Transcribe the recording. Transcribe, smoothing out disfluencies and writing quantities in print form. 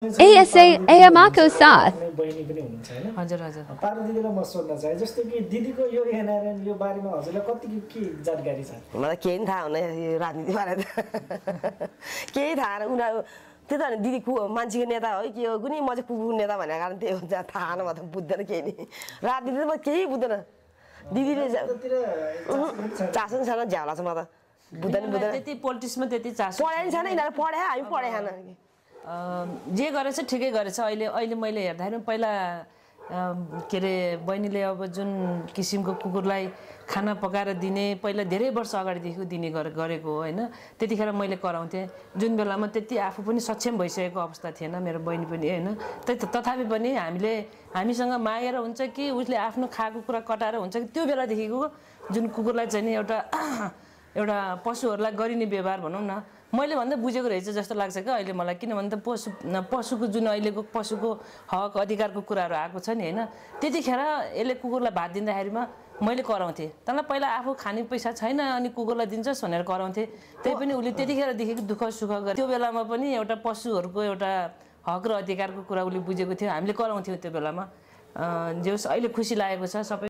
ASA AMAको साथ बहिनी पनि हुनुहुन्छ हैन हजुर हजुर पार्वती दिदीलाई म सोध्न चाहे जस्तो कि दिदीको यो एनआरएन यो बारेमा हजुरलाई कति के जानकारी छ मलाई केही पनि थाहा हुँदैन यो राजनीति बारे त केही थाहा छैन उनीहरू त्यो त दिदी मान्छेको नेता हो कि हो कुनै म चाहिँ कुकुरको नेता भनेको कारण त्यो थाहा न म त बुझ्दैन केही नि राजनीति म केही बुझ्दैन दिदीले चासो पनि छैन झ्याउला छ म त बुझ्दैन त्यति पोलिटिक्समा त्यति चासो पढाइ छैन यिनीहरू पढाए हामी पढाइ छैन जे गरेछ ठिकै गरेछ अहिले मैले हेर्दाखेरि पहिला के अरे बहिनीले अब जुन किसिमको कुकुरलाई खाना पकाएर दिने पहिला धेरै वर्ष अगाडिदेखि दिने गरेको हो होइन त्यतिखेर मैले कराउँथेँ जुन बेलामा त्यति आफू पनि सक्षम भइसकेको अवस्था थिएन मेरो बहिनी पनि होइन तथापि पनि हामीसँग मागेर हुन्छ कि उसले आफ्नो खाएको कुरा कटाएर हुन्छ कि त्यो बेलादेखिको जुन कुकुरलाई चाहिँ नि एउटा पशुहरूलाई गरिने व्यवहार भनौँ न मैले भन्दा बुझेको रहेछ जस्तो लाग्छ क्या अहिले मलाई किनभने त पशुको जुन अहिलेको पशुको हक अधिकारको कुराहरू आएको छ नि होइन त्यतिखेर यसले कुकुरलाई भात दिँदाखेरिमा मैले कराउँथेँ तँलाई पहिला आफू खाने पैसा छैन अनि कुकुरलाई दिन्छस् भनेर कराउँथेँ त्यही पनि उसले त्यतिखेरदेखि दुःख सुख गरे त्यो बेलामा पनि एउटा पशुहरूको एउटा हक र अधिकारको कुरा उसले बुझेको थियो हामीले कराउँथ्यौँ त्यो बेलामा जे होस् अहिले खुसी लागेको छ सबै